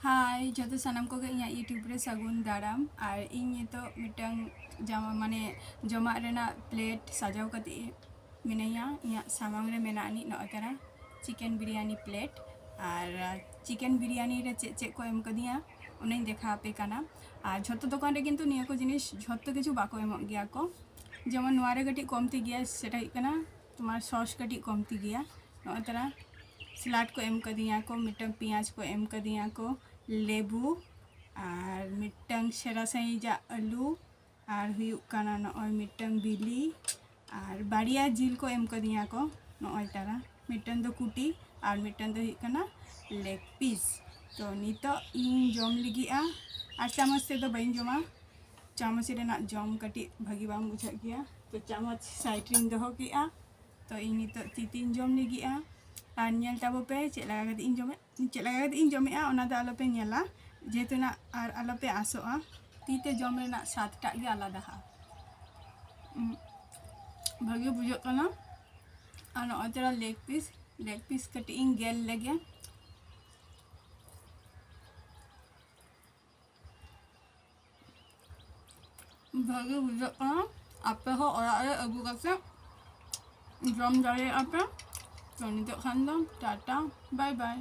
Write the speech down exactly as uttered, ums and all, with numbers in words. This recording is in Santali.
ᱦᱟᱭ ᱡᱚᱛᱚ ᱥᱟᱱᱟᱢ ᱠᱚᱜᱮ ᱤᱧᱟᱹᱜ YouTube ᱨᱮ ᱥᱟᱹᱜᱩᱱ ᱫᱟᱨᱟᱢ᱾ ᱟᱨ ᱤᱧ ᱱᱤᱛᱚᱜ ᱢᱤᱫᱴᱟᱝ ᱡᱟᱢᱟ ᱢᱟᱱᱮ ᱡᱚᱢᱟᱜ ᱨᱮᱱᱟᱜ ᱯᱞᱮᱴ ᱥᱟᱡᱟᱣ ᱠᱟᱛᱮ ᱢᱤᱱᱟᱹᱧᱟ᱾ ᱤᱧᱟᱹᱜ ᱥᱟᱢᱟᱝ ᱨᱮ ᱢᱮᱱᱟᱜ ᱟᱹᱱᱤᱡ ᱱᱚᱜᱼᱚᱭ ᱛᱟᱨᱟ ᱪᱤᱠᱮᱱ ᱵᱤᱨᱭᱟᱱᱤ ᱯᱞᱮᱴ᱾ ᱟᱨ ᱪᱤᱠᱮᱱ ᱵᱤᱨᱭᱟᱱᱤ ᱨᱮ ᱪᱮᱫ ᱪᱮᱫ ᱠᱚ ᱮᱢ ᱠᱟᱫᱤᱧᱟ ᱚᱱᱟᱧ ᱫᱮᱠᱷᱟᱣ ᱟᱯᱮ ᱠᱟᱱᱟ᱾ ᱟᱨ ᱡᱷᱚᱛᱚ ᱫᱚᱠᱟᱱ ᱨᱮ ᱠᱤᱱᱛᱩ ᱱᱤᱭᱟᱹ ᱠᱚ ᱡᱤᱱᱤᱥ ᱡᱷᱚᱛᱚ ᱠᱤᱪᱷᱩ ᱵᱟᱠᱚ ᱮᱢᱚᱜ ᱜᱮᱭᱟ ᱠᱚ᱾ ᱡᱮᱢᱚᱱ ᱱᱚᱣᱟ ᱨᱮ ᱠᱟᱹᱴᱤᱡ ᱠᱚᱢᱛᱤ ᱜᱮᱭᱟ, ᱥᱮᱴᱟ ᱦᱩᱭᱩᱜ ᱠᱟᱱᱟ ᱛᱳᱢᱟᱨ ᱥᱚᱥ ᱠᱟᱹᱴᱤᱡ ᱠᱚᱢᱛᱤ ᱜᱮᱭᱟ᱾ ᱱᱚᱜᱼᱚᱭ ᱛᱟᱨᱟ ᱥᱮᱞᱟᱰ ᱠᱚ ᱮᱢ ᱠᱟᱫᱤᱧᱟ ᱠᱚ, ᱢᱤᱫᱴᱟᱝ ᱯᱮᱸᱭᱟᱡᱽ ᱠᱚ ᱮᱢ ᱠᱟᱫᱤᱧᱟ ᱠᱚ, ᱞᱮᱵᱩ, ᱟᱨ ᱢᱤᱫᱴᱟᱝ ᱥᱮᱬᱟ ᱥᱟᱺᱦᱤᱡᱟᱜ ᱟᱹᱞᱩ, ᱟᱨ ᱦᱩᱭᱩᱜ ᱠᱟᱱᱟ ᱱᱚᱜᱼᱚᱭ ᱢᱤᱫᱴᱟᱝ ᱵᱤᱞᱤ, ᱟᱨ ᱵᱟᱨᱭᱟ ᱡᱤᱞ ᱠᱚ ᱮᱢ ᱠᱟᱫᱤᱧᱟ ᱠᱚ᱾ ᱱᱚᱜᱼᱚᱭ ᱛᱟᱨᱟ ᱢᱤᱫᱴᱟᱝ ᱫᱚ ᱠᱩᱴᱤ ᱟᱨ ᱢᱤᱫᱴᱟᱝ ᱫᱚ ᱦᱩᱭᱩᱜ ᱠᱟᱱᱟ ᱞᱮᱜ ᱯᱤᱥ᱾ ᱛᱚ ᱱᱤᱛᱚᱜ ᱤᱧ ᱡᱚᱢ ᱞᱟᱹᱜᱤᱫᱼᱟ, ᱟᱨ ᱪᱟᱢᱚᱪ ᱛᱮᱫᱚ ᱵᱟᱹᱧ ᱡᱚᱢᱟ᱾ ᱪᱟᱢᱚᱪ ᱨᱮᱱᱟᱜ ᱡᱚᱢ ᱠᱟᱹᱴᱤᱡ ᱵᱷᱟᱹᱜᱤ ᱵᱟᱝ ᱵᱩᱡᱷᱟᱹᱜ ᱜᱮᱭᱟ, ᱛᱚ ᱪᱟᱢᱚᱪ ᱥᱟᱭᱤᱰ ᱨᱤᱧ ᱫᱚᱦᱚ ᱠᱮᱜᱼᱟ᱾ ᱛᱚ ᱤᱧ ᱱᱤᱛᱚᱜ ᱛᱤ ᱛᱤᱧ ᱡᱚᱢ ᱞᱟᱹᱜᱤᱫᱼᱟ, ᱟᱨ ᱧᱮᱞ ᱛᱟᱵᱚ ᱯᱮ ᱪᱮᱫ ᱞᱮᱠᱟ ᱠᱟᱛᱮ ᱤᱧ ᱡᱚᱢᱮᱫ ᱪᱮᱫ ᱞᱮᱠᱟ ᱠᱟᱛᱮ ᱤᱧ ᱡᱚᱢᱮᱫᱼᱟ, ᱚᱱᱟ ᱫᱚ ᱟᱞᱚᱯᱮ ᱧᱮᱞᱟ, ᱡᱮᱦᱮᱛᱩ ᱱᱟᱜ ᱟᱨ ᱟᱞᱚᱯᱮ ᱟᱥᱚᱜᱼᱟ᱾ ᱛᱤ ᱛᱮ ᱡᱚᱢ ᱨᱮᱱᱟᱜ ᱥᱟᱫᱴᱟᱜ ᱜᱮ ᱟᱞᱟᱫᱟᱦᱟ᱾ ᱩᱸ, ᱵᱷᱟᱹᱜᱤ ᱵᱩᱡᱷᱟᱹᱜ ᱠᱟᱱᱟ᱾ ᱟᱨ ᱱᱚᱜᱼᱚᱭ ᱛᱚᱨᱟ ᱞᱮᱜ ᱯᱤᱥ, ᱞᱮᱜ ᱯᱤᱥ ᱠᱟᱹᱴᱤᱡ ᱤᱧ ᱜᱮᱞ ᱞᱮᱜᱮ᱾ ᱵᱷᱟᱹᱜᱤ ᱵᱩᱡᱷᱟᱹᱜ ᱠᱟᱱᱟ᱾ ᱟᱯᱮ ᱦᱚᱸ ᱚᱲᱟᱜ ᱨᱮ ᱟᱹᱜᱩ ᱠᱟᱛᱮ ᱡᱚᱢ ᱫᱟᱲᱮᱭᱟᱜᱼᱟ ᱯᱮ᱾ ᱛᱚ ᱱᱤᱛᱚᱜ ᱠᱷᱟᱱ ᱫᱚ ᱴᱟᱴᱟ, ᱵᱟᱭ ᱵᱟᱭ᱾